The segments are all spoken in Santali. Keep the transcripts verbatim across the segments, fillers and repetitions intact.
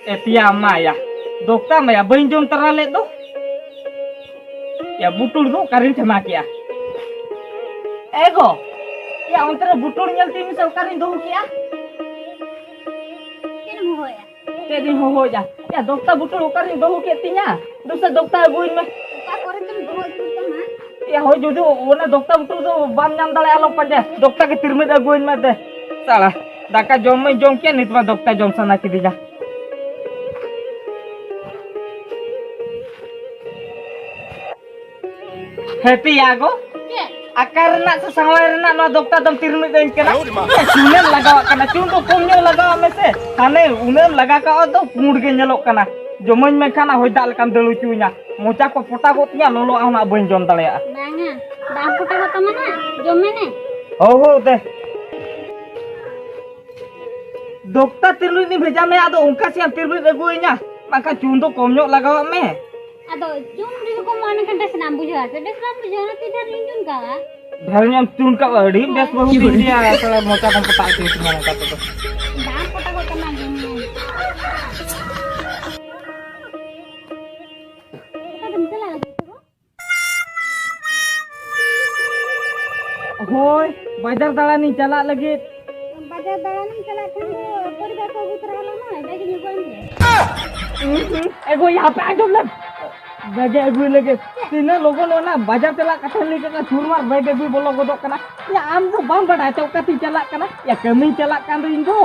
ᱮᱛᱤᱭᱟ ᱢᱟᱭᱟ, ᱫᱚᱠᱛᱟ ᱢᱟᱭᱟ, ᱵᱟᱹᱧ ᱡᱚᱢ ᱛᱟᱨᱟ ᱞᱮᱫ ᱫᱚ᱾ ᱭᱟ, ᱵᱩᱴᱩᱲ ᱫᱚ ᱚᱠᱟᱨᱤᱧ ᱴᱷᱮᱢᱟ ᱠᱮᱜᱼᱟ? ᱮ ᱜᱚ, ᱭᱟ, ᱚᱱᱛᱮ ᱨᱮ ᱵᱩᱴᱩᱲ ᱧᱮᱞ ᱛᱤᱧ ᱢᱮᱥᱮ, ᱚᱠᱟᱨᱤᱧ ᱫᱚᱦᱚ ᱠᱮᱜᱼᱟ? ᱪᱮᱫ ᱮᱢ ᱦᱚᱦᱚᱭᱟ? ᱪᱮᱫ ᱤᱧ ᱦᱚᱦᱚᱭᱟ? ᱭᱟ, ᱫᱚᱠᱛᱟ ᱵᱩᱴᱩᱲ ᱚᱠᱟᱨᱤᱧ ᱫᱚᱦᱚ ᱠᱮᱫ ᱛᱤᱧᱟ? ᱫᱩᱥᱮ ᱫᱚᱠᱛᱟ ᱟᱹᱜᱩᱭ ᱢᱮ᱾ ᱚᱠᱟ ᱠᱚᱨᱮ ᱪᱚᱢ ᱫᱚᱦᱚ ᱦᱚᱴᱚ ᱠᱟᱢᱟ? ᱭᱟ, ᱦᱳᱭ, ᱡᱩᱫᱤ ᱚᱱᱟ ᱫᱚᱠᱛᱟ ᱵᱩᱴᱩᱲ ᱫᱚ ᱵᱟᱢ ᱧᱟᱢ ᱫᱟᱲᱮᱭᱟᱜᱼᱟ, ᱟᱞᱚᱢ ᱯᱟᱸᱡᱟᱭᱟ᱾ ᱫᱚᱠᱛᱟ ᱜᱮ ᱛᱤᱨᱢᱤᱫ ᱟᱹᱜᱩᱭ ᱢᱮ ᱫᱮ᱾ ᱥᱟᱲᱟ, ᱫᱟᱠᱟ ᱡᱚᱢ ᱢᱟᱧ ᱡᱚᱢ ᱠᱮᱫ, ᱱᱤᱛ ᱢᱟ ᱫᱚᱠᱛᱟ ᱡᱚᱢ ᱥᱟᱱᱟ ᱠᱤᱫᱤᱧᱟ᱾ ᱦᱮᱸ ᱛᱤᱭᱟ ᱜᱚ, ᱪᱮᱫ? ᱟᱠᱟ ᱨᱮᱱᱟᱜ ᱥᱮ ᱥᱟᱶᱟᱭ ᱨᱮᱱᱟᱜ ᱱᱚᱣᱟ ᱫᱚᱠᱛᱟ ᱫᱚᱢ ᱛᱤᱨᱢᱤᱫ ᱟᱹᱧ ᱠᱟᱱᱟ? ᱦᱮᱸ, ᱪᱩᱱᱮᱢ ᱞᱟᱜᱟᱣᱟᱜ ᱠᱟᱱᱟ, ᱪᱩᱱ ᱫᱚ ᱠᱚᱢ ᱧᱚᱜ ᱞᱟᱜᱟᱣᱟᱜ ᱢᱮᱥᱮ᱾ ᱦᱟᱱᱮ ᱩᱱᱟᱹᱜ ᱮᱢ ᱞᱟᱜᱟ ᱠᱟᱜᱼᱟ ᱫᱚ ᱯᱩᱸᱰ ᱜᱮ ᱧᱮᱞᱚᱜ ᱠᱟᱱᱟ᱾ ᱡᱚᱢᱟᱹᱧ ᱢᱮ ᱠᱷᱟᱱ ᱦᱚᱭ ᱫᱟᱜ ᱞᱮᱠᱟᱢ ᱫᱟᱹᱲ ᱦᱚᱪᱚᱧᱟ᱾ ᱢᱚᱪᱟ ᱠᱚ ᱯᱚᱴᱟᱜᱚᱜ ᱛᱤᱧᱟ, ᱞᱚᱞᱚᱣᱟᱜ ᱦᱚᱸ ᱱᱟᱜ ᱵᱟᱹᱧ ᱡᱚᱢ ᱫᱟᱲᱮᱭᱟᱜᱼᱟ᱾ ᱵᱟᱝᱟ, ᱵᱟᱝ ᱯᱚᱴᱟᱜᱚᱜ ᱛᱟᱢᱟ ᱱᱟᱜ, ᱡᱚᱢ ᱢᱮ ᱱᱮ᱾ ᱦᱳ ᱦᱳ ᱫᱮ᱾ ᱫᱚᱠᱛᱟ ᱛᱤᱨᱢᱤᱫ ᱤᱧ ᱵᱷᱮᱡᱟ ᱢᱮᱭᱟ, ᱟᱫᱚ ᱚᱱᱠᱟ ᱥᱮ ᱟᱢ ᱛᱤᱨᱢᱤᱫ ᱟᱹᱜᱩᱭᱟᱹᱧᱟ, ᱵᱟᱝᱠᱷᱟᱱ ᱪᱩᱱ ᱫᱚ ᱠᱚᱢ ᱧᱚᱜ ᱞᱟᱜᱟᱣᱟᱜ ᱢᱮ᱾ ᱟᱫᱚ ᱪᱩᱱ ᱡᱩᱫᱤ ᱠᱚᱢᱚᱜᱼᱟ, ᱮᱱᱠᱷᱟᱱ ᱵᱮᱥ ᱱᱟᱜ ᱮᱢ ᱵᱩᱡᱷᱟᱹᱣᱟ ᱥᱮ? ᱵᱮᱥ ᱵᱟᱢ ᱵᱩᱡᱷᱟᱹᱣᱟ, ᱚᱱᱟᱛᱮ ᱰᱷᱮᱨ ᱞᱤᱧ ᱪᱩᱱ ᱠᱟᱜᱼᱟ᱾ ᱰᱷᱮᱨ ᱧᱚᱜ ᱮᱢ ᱪᱩᱱ ᱠᱟᱜᱼᱟ, ᱟᱹᱰᱤ ᱵᱮᱥ ᱵᱟᱹᱦᱩ ᱵᱤᱱ ᱞᱟᱹᱭᱟ, ᱥᱟᱞᱟ ᱢᱚᱪᱟ ᱠᱚᱢ ᱯᱚᱴᱟᱜ ᱦᱚᱪᱚᱭ ᱛᱤᱧᱟ ᱱᱚᱝᱠᱟ ᱛᱮᱫᱚ᱾ ᱵᱟᱝ ᱯᱚᱴᱟᱜᱚᱜ ᱠᱟᱱᱟ, ᱡᱚᱢ ᱢᱮ᱾ ᱚᱠᱟ ᱛᱮᱢ ᱪᱟᱞᱟᱜ ᱞᱟᱹᱜᱤᱫ ᱛᱮ ᱜᱚ? ᱦᱳᱭ, ᱵᱟᱡᱟᱨ ᱫᱟᱬᱟᱱᱤᱧ ᱪᱟᱞᱟᱜ ᱞᱟᱹᱜᱤᱫ᱾ ᱵᱟᱡᱟᱨ ᱫᱟᱬᱟᱱᱮᱢ ᱪᱟᱞᱟᱜ ᱠᱷᱟᱱ ᱫᱚ ᱯᱚᱨᱤᱵᱟᱨ ᱠᱚ ᱟᱹᱜᱩ ᱛᱚᱨᱟ ᱟᱞᱟᱝ ᱢᱮ, ᱵᱮᱜᱽ ᱤᱧ ᱟᱹᱜᱩ ᱟᱢ ᱜᱮ᱾ ᱩᱸ, ᱩᱸ, ᱮ ᱜᱚ, ᱦᱟᱯᱮ ᱟᱸᱡᱚᱢ ᱞᱮᱢ᱾ ᱵᱮᱜᱽ ᱮ ᱟᱹᱜᱩᱭ ᱞᱟᱹᱜᱤᱫ᱾ ᱛᱤᱱᱟᱹᱜ ᱞᱚᱜᱚᱱ ᱚᱱᱟ ᱵᱟᱡᱟᱨ ᱪᱟᱞᱟᱜ ᱠᱟᱛᱷᱟᱧ ᱞᱟᱹᱭ ᱠᱮᱫ ᱠᱷᱟᱱ ᱥᱩᱨ ᱢᱟ ᱵᱮᱜᱽ ᱟᱹᱜᱩᱭ ᱵᱚᱞᱚ ᱜᱚᱫᱚᱜ ᱠᱟᱱᱟ᱾ ᱭᱟ, ᱟᱢ ᱫᱚ ᱵᱟᱢ ᱵᱟᱰᱟᱭ ᱛᱮ ᱚᱠᱟᱛᱤᱧ ᱪᱟᱞᱟᱜ ᱠᱟᱱᱟ? ᱭᱟ, ᱠᱟᱹᱢᱤᱧ ᱪᱟᱞᱟᱜ ᱠᱟᱱ ᱫᱚ ᱤᱧ ᱫᱚ᱾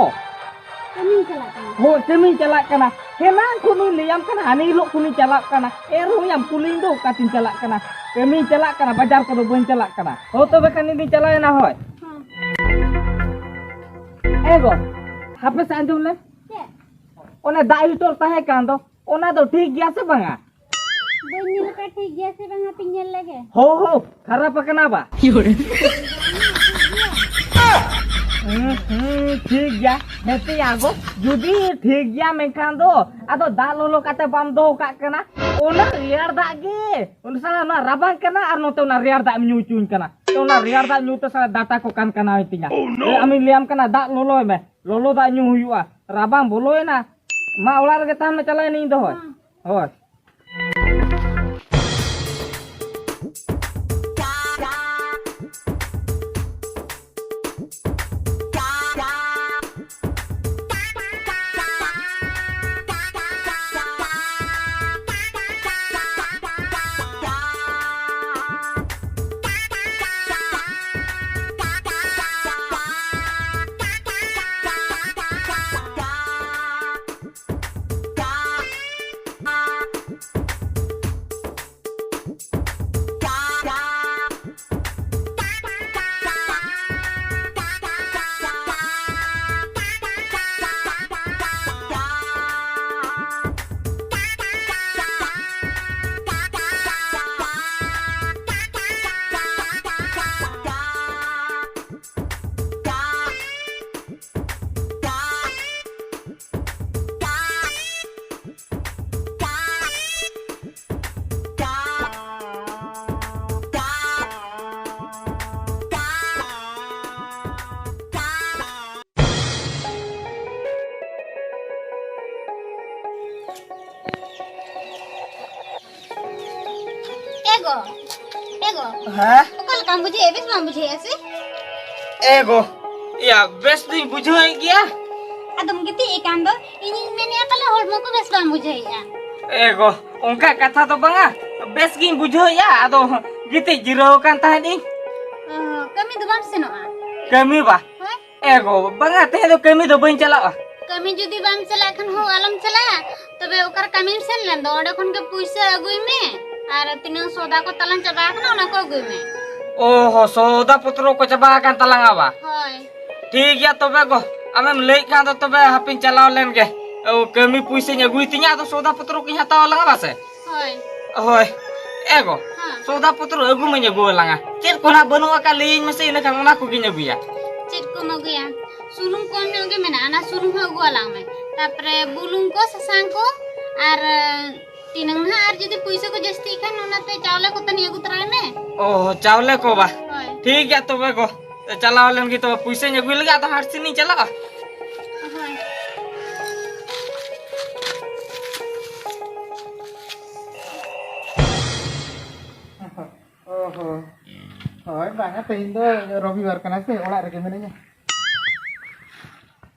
ᱠᱟᱹᱢᱤᱧ ᱪᱟᱞᱟᱜ ᱠᱟᱱᱟ᱾ ᱦᱳᱭ, ᱠᱟᱹᱢᱤᱧ ᱪᱟᱞᱟᱜ ᱠᱟᱱᱟ᱾ ᱦᱮᱱᱟᱝ ᱠᱷᱚᱱᱤᱧ ᱞᱟᱹᱭᱟᱢ ᱠᱟᱱᱟ, ᱦᱟᱱᱮ ᱦᱤᱞᱳᱜ ᱠᱷᱚᱱᱤᱧ ᱪᱟᱞᱟᱜ ᱠᱟᱱᱟ᱾ ᱮᱱ ᱨᱮᱦᱚᱸ ᱭᱟᱢ ᱠᱩᱞᱤᱧ ᱫᱚ ᱚᱠᱟᱛᱤᱧ ᱪᱟᱞᱟᱜ ᱠᱟᱱᱟ᱾ ᱠᱟᱹᱢᱤᱧ ᱪᱟᱞᱟᱜ ᱠᱟᱱᱟ, ᱵᱟᱡᱟᱨ ᱠᱚᱫᱚ ᱵᱟᱹᱧ ᱪᱟᱞᱟᱜ ᱠᱟᱱᱟ᱾ ᱦᱳ, ᱛᱚᱵᱮ ᱠᱷᱟᱱ ᱤᱧ ᱫᱩᱧ ᱪᱟᱞᱟᱣᱮᱱᱟ, ᱦᱳᱭ᱾ ᱦᱮᱸ᱾ ᱮ ᱜᱚ, ᱦᱟᱯᱮ ᱥᱮ ᱟᱸᱡᱚᱢ ᱞᱮ᱾ ᱪᱮᱫ? ᱚᱱᱮ ᱫᱟᱜ ᱦᱤᱴᱚᱨ ᱛᱟᱦᱮᱸ ᱠᱟᱱ ᱫᱚ, ᱚᱱᱟ ᱫᱚ ᱴᱷᱤᱠ ᱜᱮᱭᱟ ᱥᱮ ᱵᱟᱝᱟ? ᱵᱟᱹᱧ ᱧᱮᱞ ᱟᱠᱟᱫ, ᱴᱷᱤᱠ ᱜᱮᱭᱟ ᱥᱮ ᱵᱟᱝᱟ, ᱦᱟᱯᱮᱧ ᱧᱮᱞ ᱞᱮᱜᱮ᱾ ᱦᱳ, ᱦᱳ, ᱠᱷᱟᱨᱟᱯ ᱟᱠᱟᱱᱟ ᱵᱟ᱾ ᱦᱩᱸ, ᱦᱩᱸ, ᱴᱷᱤᱠ ᱜᱮᱭᱟ᱾ ᱦᱮᱸ ᱛᱮᱭᱟ ᱜᱚ, ᱡᱩᱫᱤ ᱴᱷᱤᱠ ᱜᱮᱭᱟ ᱢᱮᱱᱠᱷᱟᱱ ᱫᱚ, ᱟᱫᱚ ᱫᱟᱜ ᱞᱚᱞᱚ ᱠᱟᱛᱮ ᱵᱟᱢ ᱫᱚᱦᱚ ᱠᱟᱜ ᱠᱟᱱᱟ? ᱚᱱᱟ ᱨᱮᱭᱟᱲ ᱫᱟᱜ ᱜᱮ, ᱩᱱ ᱥᱟᱞᱟ ᱚᱱᱟ ᱨᱟᱵᱟᱝ ᱠᱟᱱᱟ ᱟᱨ ᱱᱚᱛᱮ ᱚᱱᱟ ᱨᱮᱭᱟᱲ ᱫᱟᱜ ᱮᱢ ᱧᱩ ᱦᱚᱪᱚᱧ ᱠᱟᱱᱟ᱾ ᱚᱱᱟ ᱨᱮᱭᱟᱲ ᱫᱟᱜ ᱧᱩ ᱛᱮ ᱥᱟᱞᱟ ᱰᱟᱴᱟ ᱠᱚ ᱠᱟᱱ ᱠᱟᱱᱟ ᱦᱚᱭ ᱛᱤᱧᱟ᱾ ᱟᱢᱤᱧ ᱞᱟᱹᱭᱟᱢ ᱠᱟᱱᱟ ᱫᱟᱜ ᱞᱚᱞᱚᱭ ᱢᱮ, ᱞᱚᱞᱚ ᱫᱟᱜ ᱧᱩ ᱦᱩᱭᱩᱜᱼᱟ, ᱨᱟᱵᱟᱝ ᱵᱚᱞᱚᱭᱮᱱᱟ᱾ ᱢᱟ, ᱚᱲᱟᱜ ᱨᱮᱜᱮ ᱛᱟᱦᱮᱱ ᱢᱮ, ᱪᱟᱞᱟᱜ ᱟᱹᱧ ᱤᱧ ᱫᱚ᱾ ᱦᱳᱭ᱾ ᱦᱮᱸ᱾ ᱦᱳᱭ᱾ ᱮ ᱜᱚ, ᱮ ᱜᱚ, ᱦᱮᱸ? ᱚᱠᱟ ᱞᱮᱠᱟᱢ ᱵᱩᱡᱷᱟᱹᱣᱮᱫᱼᱟ? ᱵᱮᱥ ᱵᱟᱢ ᱵᱩᱡᱷᱟᱹᱣᱮᱫᱼᱟ ᱥᱮ? ᱮ ᱜᱚ, ᱭᱟ, ᱵᱮᱥ ᱫᱩᱧ ᱵᱩᱡᱷᱟᱹᱣᱮᱫ ᱜᱮᱭᱟ᱾ ᱟᱫᱚᱢ ᱜᱤᱛᱤᱡ ᱟᱠᱟᱱ ᱫᱚ? ᱤᱧᱤᱧ ᱢᱮᱱᱮᱫᱼᱟ ᱯᱟᱞᱮ ᱦᱚᱲᱢᱚ ᱠᱚ ᱵᱮᱥ ᱵᱟᱢ ᱵᱩᱡᱷᱟᱹᱣᱮᱫᱼᱟ᱾ ᱮ ᱜᱚ, ᱚᱱᱠᱟ ᱠᱟᱛᱷᱟ ᱫᱚ ᱵᱟᱝᱟ, ᱵᱮᱥ ᱜᱤᱧ ᱵᱩᱡᱷᱟᱹᱣᱮᱫᱼᱟ, ᱟᱫᱚ ᱜᱤᱛᱤᱡ ᱡᱤᱨᱟᱹᱣ ᱟᱠᱟᱱ ᱛᱟᱦᱮᱸᱫ ᱤᱧ᱾ ᱚ, ᱠᱟᱹᱢᱤ ᱫᱚ ᱵᱟᱢ ᱥᱮᱱᱚᱜᱼᱟ? ᱠᱟᱹᱢᱤ ᱵᱟ? ᱦᱳᱭ᱾ ᱮ ᱜᱚ, ᱵᱟᱝᱟ, ᱛᱮᱦᱮᱧ ᱫᱚ ᱠᱟᱹᱢᱤ ᱫᱚ ᱵᱟᱹᱧ ᱪᱟᱞᱟᱜᱼᱟ᱾ ᱠᱟᱹᱢᱤ ᱡᱩᱫᱤ ᱵᱟᱢ ᱪᱟᱞᱟᱜ ᱠᱷᱟᱱ ᱦᱚᱸ ᱟᱞᱚᱢ ᱪᱟᱞᱟᱜᱼᱟ᱾ ᱛᱚᱵᱮ ᱚᱠᱟᱨᱮ ᱠᱟᱹᱢᱤᱢ ᱥᱮᱱ ᱞᱮᱱ ᱫᱚ, ᱚᱸᱰᱮ ᱠᱷᱚᱱ ᱜᱮ ᱯᱩᱭᱥᱟᱹ ᱟᱹᱜᱩᱭ ᱢᱮ ᱟᱨ ᱛᱤᱱᱟᱹᱝ ᱥᱚᱣᱫᱟ ᱠᱚ ᱛᱟᱞᱟᱝ ᱪᱟᱵᱟ ᱟᱠᱟᱱᱟ, ᱚᱱᱟ ᱠᱚ ᱟᱹᱜᱩᱭ ᱢᱮ᱾ ᱚ ᱦᱚ, ᱥᱚᱣᱫᱟ ᱯᱚᱛᱨᱚ ᱠᱚ ᱪᱟᱵᱟ ᱟᱠᱟᱱ ᱛᱟᱞᱟᱝᱟ ᱵᱟ? ᱦᱳᱭ᱾ ᱴᱷᱤᱠ ᱜᱮᱭᱟ ᱛᱚᱵᱮ ᱜᱚ, ᱟᱢᱮᱢ ᱞᱟᱹᱭᱮᱫ ᱠᱷᱟᱱ ᱫᱚ ᱛᱚᱵᱮ ᱦᱟᱯᱮᱧ ᱪᱟᱞᱟᱣ ᱞᱮᱱ ᱜᱮ᱾ ᱚ, ᱠᱟᱹᱢᱤ ᱯᱩᱭᱥᱟᱹᱧ ᱟᱹᱜᱩᱭ ᱛᱤᱧᱟ, ᱟᱫᱚ ᱥᱚᱣᱫᱟ ᱯᱚᱛᱨᱚ ᱠᱚᱧ ᱦᱟᱛᱟᱣ ᱟᱞᱟᱝᱟ ᱵᱟ ᱥᱮ? ᱦᱳᱭ᱾ ᱦᱳᱭ᱾ ᱮ ᱜᱚ, ᱦᱮᱸ᱾ ᱥᱚᱣᱫᱟ ᱯᱚᱛᱨᱚ ᱟᱹᱜᱩ ᱢᱟᱧ ᱟᱹᱜᱩ ᱟᱞᱟᱝᱟ᱾ ᱪᱮᱫ ᱠᱚ ᱱᱟᱦᱟᱜ ᱵᱟᱹᱱᱩᱜ ᱟᱠᱟᱫ ᱞᱟᱹᱭᱟᱹᱧ ᱢᱮᱥᱮ, ᱤᱱᱟᱹ ᱠᱷᱟᱱ ᱚᱱᱟ ᱠᱚᱜᱮᱧ ᱟᱹᱜᱩᱭᱟ᱾ ᱪᱮᱫ ᱠᱚᱢ ᱟᱹᱜᱩᱭᱟ? ᱥᱩᱱᱩᱢ ᱠᱚᱢ ᱧᱚᱜ ᱜᱮ ᱢᱮᱱᱟᱜᱼᱟ, ᱚᱱᱟ ᱥᱩᱱᱩᱢ ᱦᱚᱸ ᱟᱹᱜᱩ ᱟᱞᱟᱝ ᱢᱮ᱾ ᱛᱟᱯᱚᱨᱮ ᱵᱩᱞᱩᱝ ᱠᱚ, ᱥᱟᱥᱟᱝ ᱠᱚ, ᱟᱨ ᱛᱤᱱᱟᱹᱝ ᱱᱟᱦᱟᱜ, ᱟᱨ ᱡᱩᱫᱤ ᱯᱩᱭᱥᱟᱹ ᱠᱚ ᱡᱟᱹᱥᱛᱤᱜ ᱠᱷᱟᱱ, ᱚᱱᱟᱛᱮ ᱪᱟᱣᱞᱮ ᱠᱚ ᱛᱟᱹᱱᱤᱡ ᱟᱹᱜᱩ ᱛᱚᱨᱟᱭ ᱢᱮ᱾ ᱚ, ᱪᱟᱣᱞᱮ ᱠᱚ ᱵᱟ? ᱦᱳᱭ᱾ ᱴᱷᱤᱠ ᱜᱮᱭᱟ ᱛᱚᱵᱮ ᱜᱚ, ᱪᱟᱞᱟᱣ ᱞᱮᱱ ᱜᱮ ᱛᱚᱵᱮ, ᱯᱩᱭᱥᱟᱹᱧ ᱟᱹᱜᱩᱭ ᱞᱟᱹᱜᱤᱫ, ᱟᱫᱚ ᱦᱟᱴ ᱥᱮᱱᱤᱧ ᱪᱟᱞᱟᱜᱼᱟ᱾ ᱦᱳᱭ᱾ ᱚ, ᱦᱳᱭ, ᱵᱟᱝᱟ, ᱛᱮᱦᱮᱧ ᱫᱚ ᱨᱚᱵᱤᱵᱟᱨ ᱠᱟᱱᱟ ᱥᱮ, ᱚᱲᱟᱜ ᱨᱮᱜᱮ ᱢᱤᱱᱟᱹᱧᱟ᱾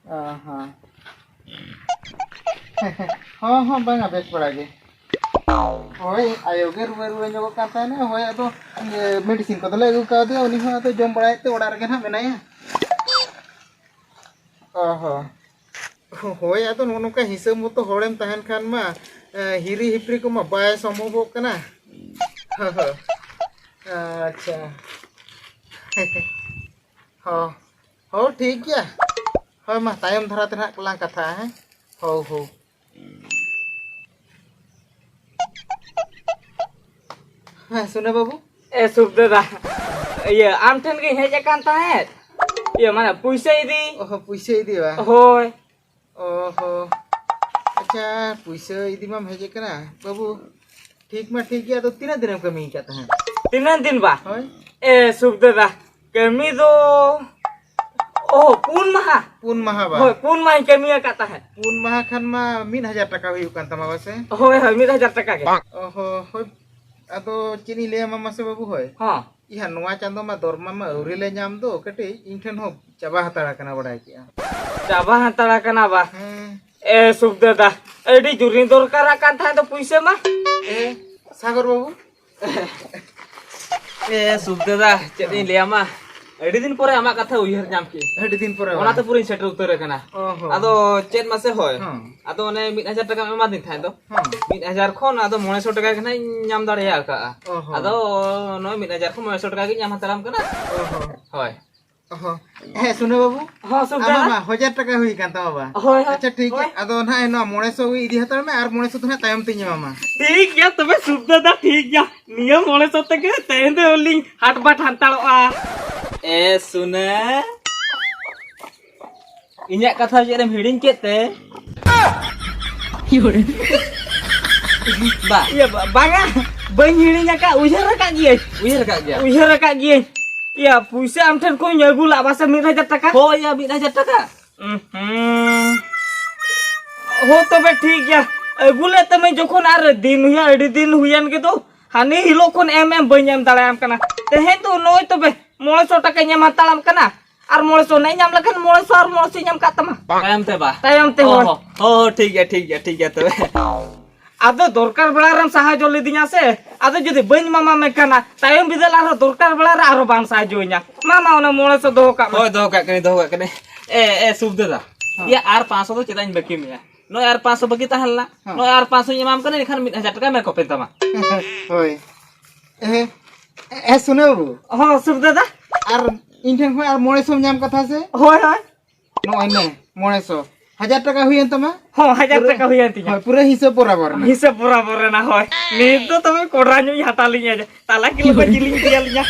ᱚ ᱦᱚᱸ᱾ ᱦᱚᱸ, ᱦᱚᱸ, ᱵᱟᱝᱟ, ᱵᱮᱥ ᱵᱟᱲᱟ ᱜᱮ᱾ ᱦᱳᱭ, ᱟᱭᱳ ᱜᱮ ᱨᱩᱣᱟᱹ, ᱨᱩᱣᱟᱹ ᱧᱚᱜᱚᱜ ᱠᱟᱱ ᱛᱟᱦᱮᱱᱟ᱾ ᱦᱳᱭ, ᱟᱫᱚ, ᱤᱭᱟᱹ, medicine ᱠᱚᱫᱚᱞᱮ ᱟᱹᱜᱩ ᱠᱟᱣᱫᱮᱭᱟ, ᱩᱱᱤ ᱦᱚᱸ ᱟᱫᱚ ᱡᱚᱢ ᱵᱟᱲᱟᱭᱮᱫ ᱛᱮ ᱚᱲᱟᱜ ᱨᱮᱜᱮ ᱱᱟᱦᱟᱜ ᱢᱮᱱᱟᱭᱟ᱾ ᱚ ᱦᱚᱸ᱾ ᱦᱳᱭ, ᱟᱫᱚ ᱱᱚᱜᱼᱚ ᱱᱚᱝᱠᱟ ᱦᱤᱥᱟᱹᱵ ᱢᱚᱛᱚ ᱦᱚᱲᱮᱢ ᱛᱟᱦᱮᱱ ᱠᱷᱟᱱ ᱢᱟ, ᱮ, ᱦᱤᱨᱤ ᱦᱤᱯᱨᱤ ᱠᱚᱢᱟ ᱵᱟᱭ ᱥᱚᱢᱵᱷᱚᱵᱚᱜ ᱠᱟᱱᱟ᱾ ᱦᱳᱭ᱾ ᱟᱪᱪᱷᱟ᱾ ᱦᱚᱸ᱾ ᱦᱚᱸ, ᱴᱷᱤᱠ ᱜᱮᱭᱟ᱾ ᱦᱳᱭ, ᱢᱟ, ᱛᱟᱭᱚᱢ ᱫᱷᱟᱨᱟ ᱛᱮ ᱱᱟᱦᱟᱜ ᱞᱟᱝ ᱠᱟᱛᱷᱟᱜᱼᱟ, ᱦᱮᱸ? ᱦᱳᱭ, ᱦᱳᱭ᱾ ᱦᱮᱸ, ᱥᱩᱱᱟᱹ ᱵᱟᱹᱵᱩ᱾ ᱮ, ᱥᱩᱠ ᱫᱟᱫᱟ, ᱤᱭᱟᱹ, ᱟᱢ ᱴᱷᱮᱱ ᱜᱤᱧ ᱦᱮᱡ ᱟᱠᱟᱱ ᱛᱟᱦᱮᱸᱫ᱾ ᱤᱭᱟᱹ, ᱢᱟᱱᱮ, ᱯᱩᱭᱥᱟᱹ ᱤᱫᱤ᱾ ᱚ, ᱯᱩᱭᱥᱟᱹ ᱤᱫᱤ ᱵᱟ? ᱦᱳᱭ᱾ ᱚ ᱦᱚ᱾ ᱟᱪᱪᱷᱟ, ᱯᱩᱭᱥᱟᱹ ᱤᱫᱤ ᱢᱟᱢ ᱦᱮᱡ ᱟᱠᱟᱱᱟ, ᱵᱟᱹᱵᱩ᱾ ᱴᱷᱤᱠ ᱢᱟ ᱴᱷᱤᱠ ᱜᱮᱭᱟ, ᱟᱫᱚ ᱛᱤᱱᱟᱹᱜ ᱫᱤᱱᱮᱢ ᱠᱟᱹᱢᱤ ᱟᱠᱟᱫ ᱛᱟᱦᱮᱸᱫ? ᱛᱤᱱᱟᱹᱜ ᱫᱤᱱ ᱵᱟ? ᱦᱳᱭ᱾ ᱮ, ᱥᱩᱠ ᱫᱟᱫᱟ, ᱠᱟᱹᱢᱤ ᱫᱚ, ᱚ, ᱯᱩᱱ ᱢᱟᱦᱟ᱾ ᱯᱩᱱ ᱢᱟᱦᱟ ᱵᱟ? ᱦᱳᱭ, ᱯᱩᱱ ᱢᱟᱦᱟᱧ ᱠᱟᱹᱢᱤ ᱟᱠᱟᱫ ᱛᱟᱦᱮᱸᱫ᱾ ᱯᱩᱱ ᱢᱟᱦᱟ ᱠᱷᱟᱱ ᱢᱟ ᱢᱤᱫ ᱦᱟᱡᱟᱨ ᱴᱟᱠᱟ ᱦᱩᱭᱩᱜ ᱠᱟᱱ ᱛᱟᱢᱟ ᱵᱟᱥᱮ? ᱦᱳᱭ, ᱦᱳᱭ, ᱢᱤᱫ ᱦᱟᱡᱟᱨ ᱴᱟᱠᱟ ᱜᱮ᱾ ᱚ ᱦᱚ, ᱦᱳᱭ᱾ ᱟᱫᱚ ᱪᱮᱫ ᱤᱧ ᱞᱟᱹᱭᱟᱢᱟ ᱢᱟᱥᱮ ᱵᱟᱹᱵᱩ, ᱦᱳᱭ᱾ ᱦᱚᱸ᱾ ᱤᱭᱟᱹ, ᱱᱚᱣᱟ ᱪᱟᱸᱫᱚ ᱢᱟ ᱫᱚᱨᱢᱟ ᱢᱟ ᱟᱹᱣᱨᱤ ᱞᱮ ᱧᱟᱢ ᱫᱚ, ᱠᱟᱹᱴᱤᱡ ᱤᱧ ᱴᱷᱮᱱ ᱦᱚᱸ ᱪᱟᱵᱟ ᱦᱟᱛᱟᱲ ᱟᱠᱟᱱᱟ, ᱵᱟᱰᱟᱭ ᱠᱮᱜᱼᱟ᱾ ᱪᱟᱵᱟ ᱦᱟᱛᱟᱲ ᱟᱠᱟᱱᱟ ᱵᱟ? ᱦᱮᱸ᱾ ᱮ, ᱥᱩᱠ ᱫᱟᱫᱟ, ᱟᱹᱰᱤ ᱡᱳᱨᱤᱧ ᱫᱚᱨᱠᱟᱨᱟᱜ ᱠᱟᱱ ᱛᱟᱦᱮᱸᱫ ᱫᱚ ᱯᱩᱭᱥᱟᱹ ᱢᱟ᱾ ᱮ, ᱥᱟᱜᱚᱨ ᱵᱟᱹᱵᱩ᱾ ᱮ, ᱥᱩᱠ ᱫᱟᱫᱟ, ᱪᱮᱫ ᱤᱧ ᱞᱟᱹᱭᱟᱢᱟ? ᱟᱹᱰᱤ ᱫᱤᱱ ᱯᱚᱨᱮ ᱟᱢᱟᱜ ᱠᱟᱛᱷᱟ ᱩᱭᱦᱟᱹᱨ ᱧᱟᱢ ᱠᱮᱫ᱾ ᱟᱹᱰᱤ ᱫᱤᱱ ᱯᱚᱨᱮ ᱚᱱᱟ ᱵᱟᱝ? ᱛᱮ ᱯᱩᱨᱟᱹᱧ ᱥᱮᱴᱮᱨ ᱩᱛᱟᱹᱨ ᱟᱠᱟᱱᱟ᱾ ᱚ ᱦᱚᱸ᱾ ᱟᱫᱚ ᱪᱮᱫ ᱢᱟᱥᱮ ᱦᱳᱭ? ᱦᱚᱸ᱾ ᱟᱫᱚ ᱚᱱᱮ ᱢᱤᱫ ᱦᱟᱡᱟᱨ ᱴᱟᱠᱟᱢ ᱮᱢᱟᱫᱤᱧ ᱛᱟᱦᱮᱸᱫ ᱫᱚ᱾ ᱦᱚᱸ᱾ ᱢᱤᱫ ᱦᱟᱡᱟᱨ ᱠᱷᱚᱱ ᱟᱫᱚ ᱢᱚᱬᱮ ᱥᱚ ᱴᱟᱠᱟ ᱜᱮ ᱱᱟᱦᱟᱜ ᱤᱧ ᱧᱟᱢ ᱫᱟᱲᱮ ᱟᱠᱟᱫᱼᱟ᱾ ᱚ ᱦᱚᱸ᱾ ᱟᱫᱚ ᱱᱚᱜᱼᱚᱭ ᱢᱤᱫ ᱦᱟᱡᱟᱨ ᱠᱷᱚᱱ ᱢᱚᱬᱮ ᱥᱚ ᱴᱟᱠᱟ ᱜᱤᱧ ᱧᱟᱢ ᱦᱟᱛᱟᱲᱟᱢ ᱠᱟᱱᱟ᱾ ᱚ ᱦᱚᱸ᱾ ᱦᱳᱭ᱾ ᱚ ᱦᱚᱸ᱾ ᱦᱮᱸ, ᱥᱩᱱᱟᱹ ᱵᱟᱹᱵᱩ᱾ ᱦᱚᱸ, ᱥᱩᱠ ᱟᱢᱟᱜ ᱫᱟᱫᱟ᱾ ᱢᱟ ᱦᱟᱡᱟᱨ ᱴᱟᱠᱟ ᱦᱩᱭ ᱟᱠᱟᱱ ᱛᱟᱢᱟ ᱵᱟ? ᱦᱳᱭ, ᱦᱳᱭ᱾ ᱟᱪᱪᱷᱟ, ᱴᱷᱤᱠ ᱜᱮᱭᱟ᱾ ᱦᱳᱭ᱾ ᱟᱫᱚ ᱱᱟᱦᱟᱜ ᱱᱚᱣᱟ ᱢᱚᱬᱮ ᱥᱚ ᱜᱮ ᱤᱫᱤ ᱦᱟᱛᱟᱲ ᱢᱮ, ᱟᱨ ᱢᱚᱬᱮ ᱥᱚ ᱫᱚ ᱱᱟᱦᱟᱜ ᱛᱟᱭᱚᱢ ᱛᱤᱧ ᱮᱢᱟᱢᱟ᱾ ᱴᱷᱤᱠ ᱜᱮᱭᱟ ᱛᱚᱵᱮ, ᱥᱩᱠ ᱫᱟᱫᱟ, ᱴᱷᱤᱠ ᱜᱮᱭᱟ᱾ ᱱᱤᱭᱟᱹ ᱢᱚᱬᱮ ᱥᱚ ᱛᱮᱜᱮ ᱛᱮᱦᱮᱧ ᱫᱚ ᱞᱤᱧ ᱦᱟᱴ ᱵᱟᱴ ᱦᱟᱱᱛᱟᱲᱚᱜᱼᱟ᱾ ᱮ ᱥᱩᱱᱟᱹ, ᱤᱧᱟᱹᱜ ᱠᱟᱛᱷᱟ ᱪᱮᱫ ᱮᱢ ᱦᱤᱲᱤᱧ ᱠᱮᱫ ᱛᱮ? ᱵᱟ᱾ ᱤᱭᱟᱹ, ᱵᱟ-, ᱵᱟᱝᱟ, ᱵᱟᱹᱧ ᱦᱤᱲᱤᱧ ᱟᱠᱟᱫ, ᱩᱭᱦᱟᱹᱨ ᱟᱠᱟᱫ ᱜᱤᱭᱟᱹᱧ᱾ ᱩᱭᱦᱟᱹᱨ ᱟᱠᱟᱫ ᱜᱮᱭᱟ? ᱩᱭᱦᱟᱹᱨ ᱟᱠᱟᱫ ᱜᱤᱭᱟᱹᱧ᱾ ᱤᱭᱟᱹ, ᱯᱩᱭᱥᱟᱹ ᱟᱢ ᱴᱷᱮᱱ ᱠᱷᱚᱱᱤᱧ ᱟᱹᱜᱩ ᱞᱟᱜ ᱵᱟᱥᱮ ᱢᱤᱫ ᱦᱟᱡᱟᱨ ᱴᱟᱠᱟ? ᱦᱳᱭ, ᱭᱟ, ᱢᱤᱫ ᱦᱟᱡᱟᱨ ᱴᱟᱠᱟ᱾ ᱩᱸᱦᱩᱸ᱾ ᱦᱳ, ᱛᱚᱵᱮ ᱴᱷᱤᱠ ᱜᱮᱭᱟ᱾ ᱟᱹᱜᱩ ᱞᱮᱫ ᱛᱟᱢᱟᱹᱧ ᱡᱚᱠᱷᱚᱱ, ᱟᱨ ᱫᱤᱱ ᱦᱩᱭᱟ, ᱟᱹᱰᱤ ᱫᱤᱱ ᱦᱩᱭᱮᱱ ᱜᱮᱫᱚ᱾ ᱦᱟᱹᱱᱤ ᱦᱤᱞᱳᱜ ᱠᱷᱚᱱ ᱮᱢ ᱮᱢ ᱵᱟᱹᱧ ᱮᱢ ᱫᱟᱲᱮᱭᱟᱢ ᱠᱟᱱᱟ᱾ ᱛᱮᱦᱮᱧ ᱫᱚ ᱱᱚᱜᱼᱚᱭ ᱛᱚᱵᱮ ᱢᱚᱬᱮ ᱥᱚ ᱴᱟᱠᱟᱧ ᱮᱢ ᱦᱟᱛᱟᱲᱟᱢ ᱠᱟᱱᱟ᱾ ᱟᱨ ᱢᱚᱬᱮ ᱥᱚ ᱱᱮ ᱧᱟᱢ ᱞᱮᱠᱷᱟᱱ ᱢᱚᱬᱮ ᱥᱚ ᱟᱨ ᱢᱚᱬᱮ ᱥᱚᱧ ᱮᱢ ᱠᱟᱜ ᱛᱟᱢᱟ᱾ ᱛᱟᱭᱚᱢ ᱛᱮ ᱵᱟ᱾ ᱛᱟᱭᱚᱢ ᱛᱮ, ᱚ, ᱦᱳᱭ᱾ ᱦᱚᱸ, ᱦᱚᱸ, ᱴᱷᱤᱠ ᱜᱮᱭᱟ, ᱴᱷᱤᱠ ᱜᱮᱭᱟ, ᱴᱷᱤᱠ ᱜᱮᱭᱟ ᱛᱚᱵᱮ᱾ ᱟᱫᱚ ᱫᱚᱨᱠᱟᱨ ᱵᱮᱲᱟ ᱨᱮᱢ ᱥᱟᱦᱟᱡᱽᱡᱚ ᱞᱤᱫᱤᱧᱟ ᱥᱮ, ᱟᱫᱚ ᱡᱩᱫᱤ ᱵᱟᱹᱧ ᱮᱢᱟᱢᱟ ᱢᱮᱱᱠᱷᱟᱱ ᱛᱟᱭᱚᱢ ᱵᱤᱫᱟᱹᱞ ᱟᱨᱦᱚᱸ ᱫᱚᱨᱠᱟᱨ ᱵᱮᱲᱟ ᱨᱮ ᱟᱨᱦᱚᱸ ᱵᱟᱢ ᱥᱟᱦᱟᱡᱽᱡᱚᱧᱟ᱾ ᱢᱟ, ᱢᱟ, ᱚᱱᱟ ᱢᱚᱬᱮ ᱥᱚ ᱫᱚᱦᱚ ᱠᱟᱜ ᱢᱮ᱾ ᱦᱳᱭ, ᱫᱚᱦᱚ ᱠᱟᱜ ᱠᱟᱹᱱᱟᱹᱧ, ᱫᱚᱦᱚ ᱠᱟᱜ ᱠᱟᱹᱱᱟᱹᱧ᱾ ᱮ, ᱮ, ᱥᱩᱠᱫᱟᱹ ᱫᱟ᱾ ᱦᱮᱸ᱾ ᱤᱭᱟᱹ, ᱟᱨ ᱯᱟᱸᱪᱥᱚ ᱫᱚ ᱪᱮᱫᱟᱜ ᱤᱧ ᱵᱟᱹᱠᱤ ᱢᱮᱭᱟ? ᱱᱚᱜᱼᱚᱭ ᱟᱨ ᱯᱟᱸᱪᱥᱚᱧ ᱮᱢᱟᱢ ᱠᱟᱱᱟ, ᱮᱱᱠᱷᱟᱱ ᱢᱤᱫ ᱦᱟᱡᱟᱨ ᱴᱟᱠᱟ ᱢᱮ ᱠᱚᱯᱮ ᱛᱟᱢᱟ᱾ ᱦᱳᱭ᱾ ᱮ, ᱮ, ᱥᱩᱱᱟᱹ ᱵᱟᱹᱵᱩ᱾ ᱦᱚᱸ, ᱥᱩᱠᱫᱟᱹ ᱫᱟ᱾ ᱟᱨ ᱤᱧ ᱴᱷᱮᱱ ᱠᱷᱚᱱ ᱟᱨ ᱢᱚᱬᱮ ᱥᱚᱢ ᱧᱟᱢ ᱠᱟᱛᱷᱟ ᱥᱮ? ᱦᱳᱭ, ᱦᱳᱭ᱾ ᱱᱚᱜᱼᱚᱭ ᱱᱮ, ᱢᱚᱬᱮ ᱥᱚ᱾ ᱦᱟᱡᱟᱨ ᱴᱟᱠᱟ ᱦᱩᱭᱮᱱ ᱛᱟᱢᱟ? ᱦᱚᱸ, ᱦᱟᱡᱟᱨ ᱯᱩᱨᱟᱹ, ᱴᱟᱠᱟ ᱦᱩᱭᱮᱱ ᱛᱤᱧᱟ᱾ ᱦᱳᱭ, ᱯᱩᱨᱟᱹ ᱦᱤᱥᱟᱹᱵ ᱵᱚᱨᱟᱵᱚᱨ ᱨᱮᱱᱟᱜ᱾ ᱦᱤᱥᱟᱹᱵ ᱵᱚᱨᱟᱵᱚᱨ ᱨᱮᱱᱟᱜ, ᱦᱳᱭ᱾ ᱱᱤᱛ ᱫᱚ ᱛᱚᱵᱮ ᱠᱚᱰᱨᱟ ᱧᱚᱜ ᱤᱧ ᱦᱟᱛᱟᱣ ᱞᱤᱧᱟ, ᱛᱟᱞᱟ ᱠᱤᱞᱳ ᱠᱚ ᱡᱤᱞᱤᱧ ᱤᱫᱤᱭᱟᱞᱤᱧᱟ᱾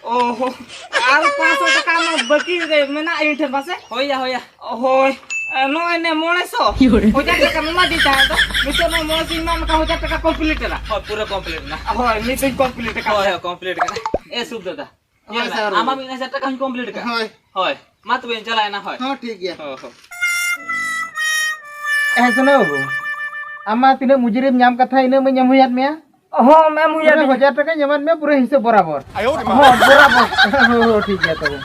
ᱚ ᱦᱚ, ᱟᱨ ᱯᱟᱸᱪᱥᱚ ᱴᱟᱠᱟ ᱢᱟ ᱵᱟᱹᱠᱤ ᱨᱮ ᱢᱮᱱᱟᱜ ᱤᱧ ᱴᱷᱮᱱ ᱯᱟᱥᱮ? ᱦᱳᱭᱟ, ᱦᱳᱭᱟ᱾ ᱦᱳᱭ, ᱮ, ᱱᱚᱜᱼᱚᱭ ᱱᱮ ᱢᱚᱬᱮ ᱥᱚ᱾ ᱦᱟᱡᱟᱨ ᱴᱟᱠᱟ ᱢᱮᱱᱟᱜ ᱫᱤᱧ ᱛᱟᱦᱮᱸ ᱫᱚ, ᱱᱤᱛᱚᱜ ᱱᱚᱜᱼᱚᱭ ᱢᱚᱬᱮ ᱥᱚᱧ ᱮᱢᱟᱢ ᱠᱟᱱᱟ, ᱦᱟᱡᱟᱨ ᱴᱟᱠᱟ complete ᱮᱱᱟ᱾ ᱦᱳᱭ, ᱯᱩᱨᱟᱹ complete ᱮᱱᱟ᱾ ᱦᱳᱭ, ᱱᱤᱛ ᱫᱚᱧ complete ᱟᱠᱟᱫ᱾ ᱦᱳᱭ, ᱦᱳᱭ, complete ᱟᱠᱟᱱᱟ᱾ ᱮ, ᱥᱩᱠ ᱫᱟᱫᱟ, ᱦᱳᱭ, ᱧᱮᱞ ᱢᱮ, ᱥᱟᱨ᱾ ᱟᱢᱟᱜ ᱢᱤᱫ ᱦᱟᱡᱟᱨ ᱴᱟᱠᱟ ᱦᱚᱧ complete ᱟᱠᱟᱫ᱾ ᱦᱳᱭ᱾ ᱦᱳᱭ, ᱢᱟ ᱛᱚᱵᱮᱧ ᱪᱟᱞᱟᱣᱮᱱᱟ, ᱦᱳᱭ᱾ ᱦᱚᱸ, ᱴᱷᱤᱠ ᱜᱮᱭᱟ᱾ ᱦᱳᱭ, ᱦᱳᱭ᱾ ᱮ, ᱥᱩᱱᱟᱹ ᱵᱟᱹᱵᱩ, ᱟᱢ ᱢᱟ ᱛᱤᱱᱟᱹᱜ ᱢᱩᱡᱩᱨᱤᱢ ᱧᱟᱢ ᱠᱟᱛᱷᱟ, ᱤᱱᱟᱹᱜ ᱢᱟᱧ ᱮᱢ ᱦᱩᱭᱟᱫ ᱢᱮᱭᱟ᱾ ᱦᱚᱸ, ᱮᱢ ᱦᱩᱭᱟᱫ ᱯᱩᱨᱟᱹ ᱢᱮᱭᱟ᱾ ᱦᱟᱡᱟᱨ ᱴᱟᱠᱟᱧ ᱮᱢᱟᱫ ᱢᱮᱭᱟ, ᱯᱩᱨᱟᱹ ᱦᱤᱥᱟᱹᱵ ᱵᱚᱨᱟᱵᱚᱨ᱾ ᱦᱚᱸ, ᱵᱚᱨᱟᱵᱚᱨ᱾ ᱦᱳᱭ, ᱦᱳᱭ, ᱴᱷᱤᱠ ᱜᱮᱭᱟ ᱛᱚᱵᱮ᱾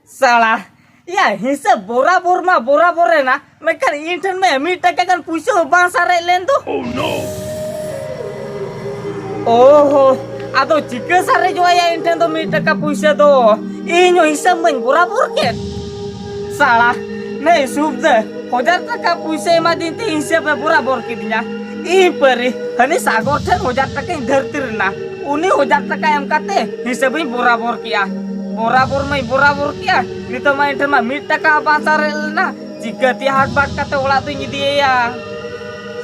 ᱥᱟᱞᱟ, ᱭᱟ, ᱦᱤᱥᱟᱹᱵ ᱵᱚᱨᱟᱵᱚᱨ ᱢᱟ ᱵᱚᱨᱟᱵᱚᱨ ᱮᱱᱟ, ᱢᱮᱱᱠᱷᱟᱱ ᱤᱧ ᱴᱷᱮᱱ ᱢᱟ ᱢᱤᱫ ᱴᱟᱠᱟ ᱜᱟᱱ ᱯᱩᱭᱥᱟᱹ ᱦᱚᱸ ᱵᱟᱝ ᱥᱟᱨᱮᱡ ᱞᱮᱱ ᱫᱚ᱾ ᱚ ᱦᱚ, ᱟᱫᱚ ᱪᱤᱠᱟᱹ ᱥᱟᱨᱮᱡᱚᱜᱼᱟ ᱭᱟ ᱤᱧ ᱴᱷᱮᱱ ᱫᱚ ᱢᱤᱫ ᱴᱟᱠᱟ ᱯᱩᱭᱥᱟᱹ ᱫᱚ? ᱤᱧ ᱦᱚᱸ ᱦᱤᱥᱟᱹᱵ ᱢᱟᱧ ᱵᱚᱨᱟᱵᱚᱨ ᱠᱮᱫ᱾ ᱥᱟᱞᱟ, ᱱᱮ ᱥᱩᱠᱫᱟᱹ, ᱦᱟᱡᱟᱨ ᱴᱟᱠᱟ ᱯᱩᱭᱥᱟᱹ ᱮᱢᱟᱫᱤᱧ ᱛᱮ ᱦᱤᱥᱟᱹᱵ ᱮ ᱵᱚᱨᱟᱵᱚᱨ ᱠᱤᱫᱤᱧᱟ᱾ ᱤᱧ ᱯᱟᱹᱨᱤ, ᱦᱟᱹᱱᱤ ᱥᱟᱜᱚᱨ ᱴᱷᱮᱱ ᱦᱟᱡᱟᱨ ᱴᱟᱠᱟᱧ ᱫᱷᱟᱹᱨᱛᱤ ᱨᱮᱱᱟ, ᱩᱱᱤ ᱦᱟᱡᱟᱨ ᱴᱟᱠᱟ ᱮᱢ ᱠᱟᱛᱮ ᱦᱤᱥᱟᱹᱵᱤᱧ ᱵᱚᱨᱟᱵᱚᱨ ᱠᱮᱜᱼᱟ᱾ ᱵᱚᱨᱟᱵᱚᱨ ᱢᱟᱧ ᱵᱚᱨᱟᱵᱚᱨ ᱠᱮᱜᱼᱟ, ᱱᱤᱛᱚᱜ ᱢᱟ ᱤᱧ ᱴᱷᱮᱱ ᱢᱟ ᱢᱤᱫ ᱴᱟᱠᱟ ᱦᱚᱸ ᱵᱟᱝ ᱥᱟᱨᱮᱡ ᱞᱮᱱᱟ᱾ ᱪᱤᱠᱟᱹᱛᱮ ᱦᱟᱴ ᱵᱟᱴ ᱠᱟᱛᱮ ᱚᱲᱟᱜ ᱫᱩᱧ ᱤᱫᱤᱭᱮᱭᱟ?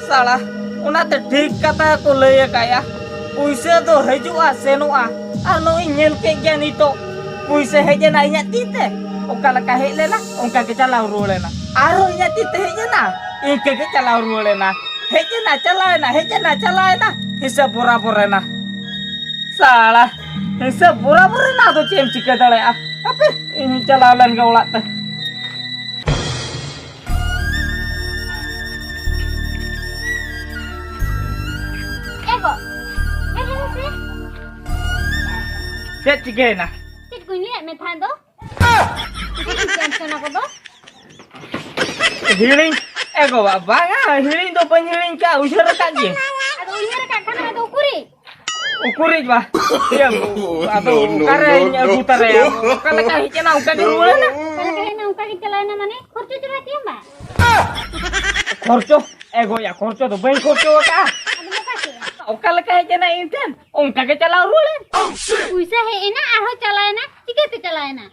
ᱥᱟᱞᱟ, ᱚᱱᱟᱛᱮ ᱴᱷᱤᱠ ᱠᱟᱛᱷᱟ ᱠᱚ ᱞᱟᱹᱭ ᱟᱠᱟᱫᱼᱟ, ᱯᱩᱭᱥᱟᱹ ᱫᱚ ᱦᱤᱡᱩᱜᱼᱟ ᱥᱮᱱᱚᱜᱼᱟ᱾ ᱟᱨ ᱱᱚᱜᱼᱚᱭ ᱧᱮᱞ ᱠᱮᱫ ᱜᱮᱭᱟ ᱱᱤᱛᱚᱜ, ᱯᱩᱭᱥᱟᱹ ᱦᱮᱡ ᱮᱱᱟ ᱤᱧᱟᱹᱜ ᱛᱤ ᱛᱮ, ᱚᱠᱟ ᱞᱮᱠᱟ ᱦᱮᱡ ᱞᱮᱱᱟ ᱚᱱᱠᱟ ᱜᱮ ᱪᱟᱞᱟᱣ ᱨᱩᱣᱟᱹᱲ ᱮᱱᱟ᱾ ᱟᱨᱦᱚᱸ ᱤᱧᱟᱹᱜ ᱛᱤ ᱛᱮ ᱦᱮᱡ ᱮᱱᱟ, ᱤᱱᱠᱟᱹ ᱜᱮ ᱪᱟᱞᱟᱣ ᱨᱩᱣᱟᱹᱲ ᱮᱱᱟ᱾ ᱦᱮᱡ ᱮᱱᱟ, ᱪᱟᱞᱟᱣ ᱮᱱᱟ, ᱦᱮᱡ ᱮᱱᱟ, ᱪᱟᱞᱟᱣ ᱮᱱᱟ, ᱦᱤᱥᱟᱹᱵ ᱵᱚᱨᱟᱵᱚᱨ ᱮᱱᱟ᱾ ᱥᱟᱞᱟ, ᱦᱤᱥᱟᱹᱵ ᱵᱚᱨᱟᱵᱚᱨ ᱨᱮᱱᱟᱜ ᱫᱚ ᱪᱮᱫ ᱮᱢ ᱪᱤᱠᱟᱹ ᱫᱟᱲᱮᱭᱟᱜᱼᱟ? ᱦᱟᱯᱮ, ᱤᱧ ᱦᱚᱸᱧ ᱪᱟᱞᱟᱣ ᱞᱮᱱ ᱜᱮ ᱚᱲᱟᱜ ᱛᱮ᱾ ᱮ ᱜᱚ, ᱦᱮᱡ ᱞᱮᱱ ᱢᱮᱥᱮ᱾ ᱪᱮᱫ ᱪᱤᱠᱟᱹᱭᱮᱱᱟ? ᱪᱮᱫ ᱠᱚᱧ ᱞᱟᱹᱭᱟᱫ ᱢᱮ ᱛᱟᱦᱮᱸᱫ ᱫᱚ? ᱪᱮᱫ ᱪᱤᱠᱟᱹᱭᱮᱱ ᱛᱮ ᱚᱱᱟ ᱠᱚᱫᱚ? ᱦᱤᱲᱤᱧ, ᱮ ᱜᱚ ᱵᱟᱵᱟ, ᱵᱟᱝᱟ, ᱦᱤᱲᱤᱧ ᱫᱚ ᱵᱟᱹᱧ ᱦᱤᱲᱤᱧ ᱠᱟᱜᱼᱟ, ᱩᱭᱦᱟᱹᱨ ᱟᱠᱟᱫ ᱜᱤᱭᱟᱹᱧ᱾ ᱟᱫᱚ ᱩᱭᱦᱟᱹᱨ ᱟᱠᱟᱫ ᱠᱷᱟᱱ ᱟᱫᱚ ᱩᱠᱩᱨᱤᱡ? ᱩᱠᱩᱨᱤᱡ ᱵᱟ? ᱤᱭᱟᱹ, ᱟᱫᱚ ᱚᱠᱟᱨᱮᱧ ᱟᱹᱜᱩ ᱛᱟᱨᱟᱭᱟ? ᱚᱠᱟ ᱞᱮᱠᱟ ᱦᱮᱡ ᱮᱱᱟ, ᱚᱱᱠᱟ ᱜᱮ ᱨᱩᱣᱟᱹᱲ ᱮᱱᱟ᱾ ᱚᱠᱟ ᱞᱮᱠᱟ ᱦᱮᱡ ᱮᱱᱟ, ᱚᱱᱠᱟ ᱜᱮ ᱪᱟᱞᱟᱣ ᱮᱱᱟ, ᱢᱟᱱᱮ ᱠᱷᱚᱨᱪᱚ ᱪᱟᱵᱟ ᱠᱮᱜᱼᱟᱢ ᱵᱟ? ᱠᱷᱚᱨᱪᱚ? ᱮ ᱜᱚᱭᱟ, ᱠᱷᱚᱨᱪᱚ ᱫᱚ ᱵᱟᱹᱧ ᱠᱷᱚᱨᱪᱚ ᱟᱠᱟᱫᱼᱟ᱾ ᱟᱫᱚ ᱚᱠᱟ ᱠᱮᱜᱼᱟ? ᱚᱠᱟ ᱞᱮᱠᱟ ᱦᱮᱡ ᱮᱱᱟ ᱤᱧ ᱴᱷᱮᱱ, ᱚᱱᱠᱟ ᱜᱮ ᱪᱟᱞᱟᱣ ᱨᱩᱣᱟᱹᱲ ᱮᱱ᱾ ᱯᱩᱭᱥᱟᱹ ᱦᱮᱡ ᱮᱱᱟ, ᱟᱨᱦᱚᱸ ᱪᱟᱞᱟᱣ ᱮᱱᱟ, ᱪᱤᱠᱟᱹᱛᱮ ᱪᱟᱞᱟᱣ ᱮᱱᱟ?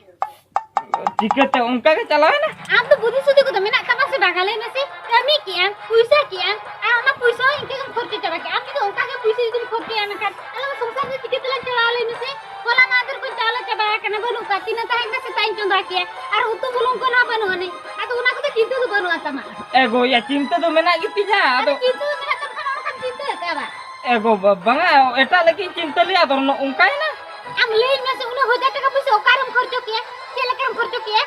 ᱪᱤᱠᱟᱹᱛᱮ ᱚᱱᱠᱟ ᱜᱮ ᱪᱟᱞᱟᱣ ᱮᱱᱟ? ᱟᱢ ᱫᱚ ᱵᱩᱫᱷᱤ ᱥᱩᱫᱷᱤ ᱠᱚᱫᱚ ᱢᱮᱱᱟᱜ ᱛᱟᱢᱟ ᱥᱮ ᱵᱟᱝᱟ? ᱞᱟᱹᱭ ᱢᱮᱥᱮ, ᱠᱟᱹᱢᱤ ᱠᱮᱜᱼᱟᱢ, ᱯᱩᱭᱥᱟᱹ ᱠᱮᱜᱼᱟᱢ, ᱟᱨ ᱚᱱᱟ ᱯᱩᱭᱥᱟᱹ ᱦᱚᱸ ᱤᱱᱠᱟᱹ ᱜᱮᱢ ᱠᱷᱚᱨᱪᱚ ᱪᱟᱵᱟ ᱠᱮᱜᱼᱟ᱾ ᱟᱢ ᱡᱩᱫᱤ ᱚᱱᱠᱟ ᱜᱮ ᱯᱩᱭᱥᱟᱹ ᱡᱩᱫᱤᱢ ᱠᱷᱚᱨᱪᱚᱭᱟ, ᱢᱮᱱᱠᱷᱟᱱ ᱟᱞᱮ ᱫᱚ ᱥᱚᱝᱥᱟᱨ ᱨᱮ ᱪᱤᱠᱟᱹ ᱛᱮᱞᱟᱝ ᱪᱟᱞᱟᱣᱟ, ᱞᱟᱹᱭ ᱢᱮᱥᱮ? ᱦᱚᱞᱟ ᱢᱟᱦᱫᱮᱨ ᱠᱷᱚᱱ ᱪᱟᱣᱞᱮ ᱪᱟᱵᱟ ᱟᱠᱟᱱᱟ, ᱵᱟᱹᱱᱩᱜ ᱠᱟᱜ ᱛᱤᱧᱟ, ᱛᱟᱦᱮᱸ ᱠᱟᱱᱟ ᱥᱮᱛᱟᱜ ᱤᱧ ᱪᱚᱸᱫᱟ ᱠᱮᱭᱟ, ᱟᱨ ᱩᱛᱩ ᱵᱩᱞᱩᱝ ᱠᱚ ᱱᱟᱦᱟᱜ ᱵᱟᱹᱱᱩᱜ ᱟᱹᱱᱤᱡ᱾ ᱟᱫᱚ ᱚᱱᱟ ᱠᱚᱫᱚ ᱪᱤᱱᱛᱟᱹ ᱫᱚ ᱵᱟᱹᱱᱩᱜᱼᱟ ᱛᱟᱢᱟ᱾ ᱮ ᱜᱚᱭᱟ, ᱪᱤᱱᱛᱟᱹ ᱫᱚ ᱢᱮᱱᱟᱜ ᱜᱮᱛᱤᱧᱟ, ᱟᱫᱚ ᱟᱫᱚ ᱪᱤᱱᱛᱟᱹ ᱫᱚ ᱢᱮᱱᱟᱜ ᱛᱟᱢ ᱠᱷᱟᱱ ᱚᱱᱟ ᱠᱷᱟᱱ ᱪᱤᱱᱛᱟᱹ ᱟᱠᱟᱫᱼᱟ ᱵᱟ? ᱮ ᱜᱚ ᱵᱟ-, ᱵᱟᱝᱟ, ᱮᱴᱟᱜ ᱞᱟᱹᱜᱤᱫ ᱤᱧ ᱪᱤᱱᱛᱟᱹ ᱞᱮᱜᱼᱟ, ᱟᱫᱚ ᱱᱚ-, ᱚᱱᱠᱟᱭᱮᱱᱟ᱾ ᱟᱢ ᱞᱟᱹᱭ ᱢᱮᱥᱮ, ᱩᱱᱟᱹᱜ ᱦᱟᱡᱟᱨ ᱴᱟᱠᱟ ᱯᱩᱭᱥᱟᱹ ᱚᱠᱟᱨᱮᱢ ᱠᱷᱚᱨᱪᱚ ᱠᱮᱭᱟ? ᱪᱮᱫ ᱞᱮᱠᱟᱨᱮᱢ ᱠᱷᱚᱨᱪᱚ ᱠᱮᱭᱟ?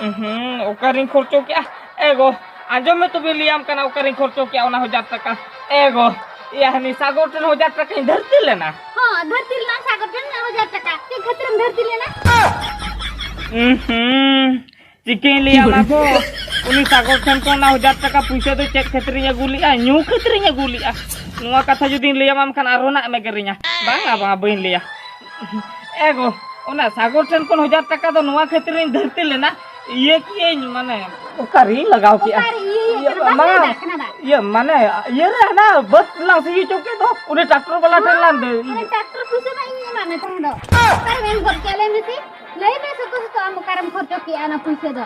ᱩᱦᱩᱸ, ᱚᱠᱟᱨᱤᱧ ᱠᱷᱚᱨᱪᱚ ᱠᱮᱜᱼᱟ? ᱮ ᱜᱚ, ᱟᱸᱡᱚᱢ ᱢᱮ ᱛᱚᱵᱮ, ᱞᱟᱹᱭᱟᱢ ᱠᱟᱱᱟ ᱚᱠᱟᱨᱤᱧ ᱠᱷᱚᱨᱪᱚ ᱠᱮᱜᱼᱟ ᱚᱱᱟ ᱦᱟᱡᱟᱨ ᱴᱟᱠᱟ᱾ ᱮ ᱜᱚ, ᱤᱭᱟᱹ ᱦᱟᱹᱱᱤ ᱥᱟᱜᱚᱨ ᱴᱷᱮᱱ ᱦᱟᱡᱟᱨ ᱴᱟᱠᱟᱧ ᱫᱷᱟᱹᱨᱛᱤ ᱞᱮᱱᱟ᱾ ᱦᱚᱸ, ᱫᱷᱟᱹᱨᱛᱤ ᱞᱮᱱᱟ ᱥᱟᱜᱚᱨ ᱴᱷᱮᱱ ᱦᱟᱡᱟᱨ ᱴᱟᱠᱟ᱾ ᱪᱮᱫ ᱠᱷᱟᱹᱛᱤᱨᱮᱢ ᱫᱷᱟᱹᱨᱛᱤ ᱞᱮᱱᱟ? ᱩᱦᱩᱸ, ᱪᱤᱠᱟᱹᱧ ᱞᱟᱹᱭᱟ ᱚᱱᱟ ᱫᱚ? ᱩᱱᱤ ᱥᱟᱜᱚᱨ ᱴᱷᱮᱱ ᱠᱷᱚᱱ ᱚᱱᱟ ᱦᱟᱡᱟᱨ ᱴᱟᱠᱟ ᱯᱩᱭᱥᱟᱹ ᱫᱚ ᱪᱮᱫ ᱠᱷᱟᱹᱛᱤᱨᱤᱧ ᱟᱹᱜᱩ ᱞᱮᱜᱼᱟ? ᱧᱩ ᱠᱷᱟᱹᱛᱤᱨᱤᱧ ᱟᱹᱜᱩ ᱞᱮᱜᱼᱟ᱾ ᱱᱚᱣᱟ ᱠᱟᱛᱷᱟ ᱡᱩᱫᱤᱧ ᱞᱟᱹᱭᱟᱢᱟ, ᱮᱱᱠᱷᱟᱱ ᱟᱨᱦᱚᱸ ᱱᱟᱜ ᱮᱢ ᱮᱜᱮᱨᱤᱧᱟ᱾ ᱵᱟᱝᱟ, ᱵᱟᱝᱟ, ᱵᱟᱹᱧ ᱞᱟᱹᱭᱟ᱾ ᱮ ᱜᱚ, ᱚᱱᱟ ᱥᱟᱜᱚᱨ ᱴᱷᱮᱱ ᱠᱷᱚᱱ ᱦᱟᱡᱟᱨ ᱴᱟᱠᱟ ᱫᱚ ᱱᱚᱣᱟ ᱠᱷᱟᱹᱛᱤᱨᱤᱧ ᱫᱷᱟᱹᱨᱛᱤ ᱞᱮᱱᱟ, ᱤᱭᱟᱹ ᱠᱮᱜᱼᱟᱹᱧ, ᱢᱟᱱᱮ, ᱚᱠᱟᱨᱤᱧ ᱞᱟᱜᱟᱣ ᱠᱮᱜᱼᱟ? ᱚᱠᱟᱨᱮ ᱤᱭᱟᱹ ᱦᱩᱭᱩᱜ ᱤᱭᱟᱹ, ᱠᱟᱱᱟ? ᱵᱟᱝ ᱵᱟᱝᱟ, ᱞᱟᱜᱟᱜ ᱠᱟᱱᱟ ᱵᱟᱝ? ᱤᱭᱟᱹ, ᱢᱟᱱᱮ, ᱤᱭᱟᱹ ᱨᱮ ᱦᱟᱱᱟ ᱵᱟᱹᱫᱽ ᱞᱟᱝ ᱥᱤ ᱦᱚᱪᱚ ᱠᱮᱫ ᱫᱚ, ᱚᱸᱰᱮ ᱴᱨᱟᱠᱴᱚᱨ ᱵᱟᱞᱟ ᱴᱷᱮᱱ ᱞᱟᱝ ᱫᱮ-, ᱚᱱᱟ ᱴᱨᱟᱠᱴᱚᱨ ᱯᱩᱭᱥᱟᱹ ᱢᱟ ᱤᱧᱤᱧ ᱮᱢᱟᱜ ᱢᱮ ᱛᱟᱦᱮᱸ ᱫᱚ᱾ ᱚᱠᱟᱨᱮᱢ ᱮᱢ ᱜᱚᱫ ᱠᱮᱜᱼᱟ ᱞᱟᱹᱭ ᱢᱮᱥᱮ? ᱞᱟᱹᱭ ᱢᱮ ᱥᱚᱛᱚ ᱥᱚᱛᱚ, ᱟᱢ ᱚᱠᱟᱨᱮᱢ ᱠᱷᱚᱨᱪᱚ ᱠᱮᱜᱼᱟ ᱚᱱᱟ ᱯᱩᱭᱥᱟᱹ ᱫᱚ?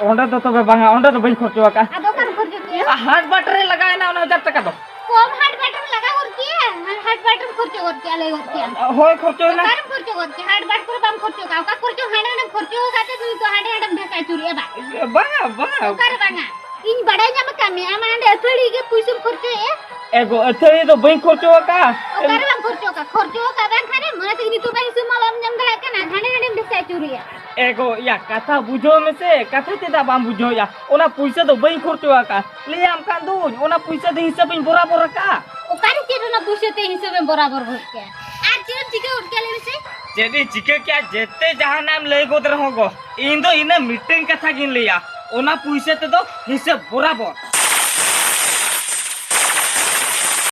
ᱚᱸᱰᱮ ᱫᱚ ᱛᱚᱵᱮ ᱵᱟᱝᱟ, ᱚᱸᱰᱮ ᱫᱚ ᱵᱟᱹᱧ ᱠᱷᱚᱨᱪᱚ ᱟᱠᱟᱜᱼᱟ᱾ ᱟᱫᱚ ᱚᱠᱟᱨᱮᱢ ᱠᱷᱚᱨᱪᱚ ᱠᱮᱜᱼᱟ? ᱦᱟᱴ ᱵᱟᱴ ᱨᱮ ᱞᱟᱜᱟᱣ ᱮᱱᱟ ᱚᱱᱟ ᱦᱟᱡᱟᱨ ᱴᱟᱠᱟ ᱫᱚ᱾ ᱠᱚᱢ ᱦᱟᱴ ᱵᱟᱴ ᱨᱮᱢ ᱞᱟᱜᱟᱣ ᱜᱚᱫ ᱠᱮᱜᱼᱟ? ᱦᱟᱴ ᱵᱟᱴ ᱨᱮᱢ ᱠᱷᱚᱨᱪᱚ ᱜᱚᱫ ᱠᱮᱜᱼᱟ, ᱞᱟᱹᱭ ᱜᱚᱫ ᱠᱮᱜᱼᱟᱢ᱾ ᱦᱳᱭ, ᱠᱷᱚᱨᱪᱚᱭᱮᱱᱟ᱾ ᱚᱠᱟᱨᱮᱢ ᱠᱷᱚᱨᱪᱚ ᱜᱚᱫ ᱠᱮᱜᱼᱟ? ᱦᱟᱴ ᱵᱟᱴ ᱠᱚᱨᱮ ᱵᱟᱢ ᱠᱷᱚᱨᱪᱚ ᱠᱟᱜᱼᱟ᱾ ᱚᱠᱟ ᱠᱷᱚᱨᱪᱚ ᱦᱟᱸᱰᱮ ᱱᱟᱸᱰᱮᱢ ᱠᱷᱚᱨᱪᱚ ᱟᱠᱟᱫ ᱛᱮ ᱱᱤᱛᱚᱜ ᱦᱟᱸᱰᱮ ᱱᱟᱸᱰᱮᱢ ᱵᱷᱮᱥᱟ ᱟᱹᱪᱩᱨᱮᱜᱼᱟ ᱵᱟᱝ? ᱵᱟᱝᱟ, ᱵᱟᱝᱟ᱾ ᱚᱠᱟᱨᱮ ᱵᱟᱝᱟ? ᱤᱧ ᱵᱟᱰᱟᱭ ᱧᱟᱢ ᱟᱠᱟᱫ ᱢᱮᱭᱟ, ᱟᱢ ᱦᱟᱸᱰᱮ ᱟᱹᱛᱷᱟᱹᱲᱤ ᱜᱮ ᱯᱩᱭᱥᱟᱹᱢ ᱠᱷᱚᱨᱪᱚᱭᱮᱫᱼᱟ᱾ ᱮ ᱜᱚ, ᱟᱹᱛᱷᱟᱹᱲᱤ ᱫᱚ ᱵᱟᱹᱧ ᱠᱷᱚᱨᱪᱚ ᱟᱠᱟᱫᱼᱟ᱾ ᱚᱠᱟᱨᱮ ᱵᱟᱢ ᱠᱷᱚᱨᱪᱚ ᱟᱠᱟᱫᱼᱟ? ᱠᱷᱚᱨᱪᱚ ᱟᱠᱟᱫ ᱵᱟᱝᱠᱷᱟᱱᱮᱢ, ᱚᱱᱟᱛᱮ ᱤᱧ ᱱᱤᱛᱚᱜ ᱵᱟᱝ ᱮ ᱜᱚ, ᱭᱟ, ᱠᱟᱛᱷᱟ ᱵᱩᱡᱷᱟᱹᱣ ᱢᱮᱥᱮ, ᱠᱟᱛᱷᱟ ᱪᱮᱫᱟᱜ ᱵᱟᱢ ᱵᱩᱡᱷᱟᱹᱣᱮᱫᱼᱟ? ᱚᱱᱟ ᱯᱩᱭᱥᱟᱹ ᱫᱚ ᱵᱟᱹᱧ ᱠᱷᱚᱨᱪᱚ ᱟᱠᱟᱫᱼᱟ, ᱞᱟᱹᱭᱟᱢ ᱠᱟᱱ ᱫᱩᱧ, ᱚᱱᱟ ᱯᱩᱭᱥᱟᱹ ᱫᱚ ᱦᱤᱥᱟᱹᱵ ᱤᱧ ᱵᱚᱨᱟᱵᱚᱨ ᱟᱠᱟᱫᱼᱟ᱾ ᱚᱠᱟᱨᱮ ᱪᱮᱫ ᱚᱱᱟ ᱯᱩᱭᱥᱟᱹ ᱛᱮ ᱦᱤᱥᱟᱹᱵ ᱮᱢ ᱵᱚᱨᱟᱵᱚᱨ ᱜᱚᱫ ᱠᱮᱜᱼᱟ? ᱟᱨ ᱪᱮᱫ ᱮᱢ ᱪᱤᱠᱟᱹ ᱜᱚᱫ ᱠᱮᱜᱼᱟ, ᱞᱟᱹᱭ ᱢᱮᱥᱮ? ᱪᱮᱫ ᱤᱧ ᱪᱤᱠᱟᱹ ᱠᱮᱜᱼᱟ, ᱡᱮᱛᱮ ᱡᱟᱦᱟᱱᱟᱜ ᱮᱢ ᱞᱟᱹᱭ ᱜᱚᱫ ᱨᱮᱦᱚᱸ ᱜᱚ, ᱤᱧ ᱫᱚ ᱤᱱᱟᱹ ᱢᱤᱫᱴᱟᱝ ᱠᱟᱛᱷᱟ ᱜᱤᱧ ᱞᱟᱹᱭᱟ, ᱚᱱᱟ ᱯᱩᱭᱥᱟᱹ ᱛᱮᱫᱚ ᱦᱤᱥᱟᱹᱵ ᱵᱚᱨᱟᱵᱚᱨ᱾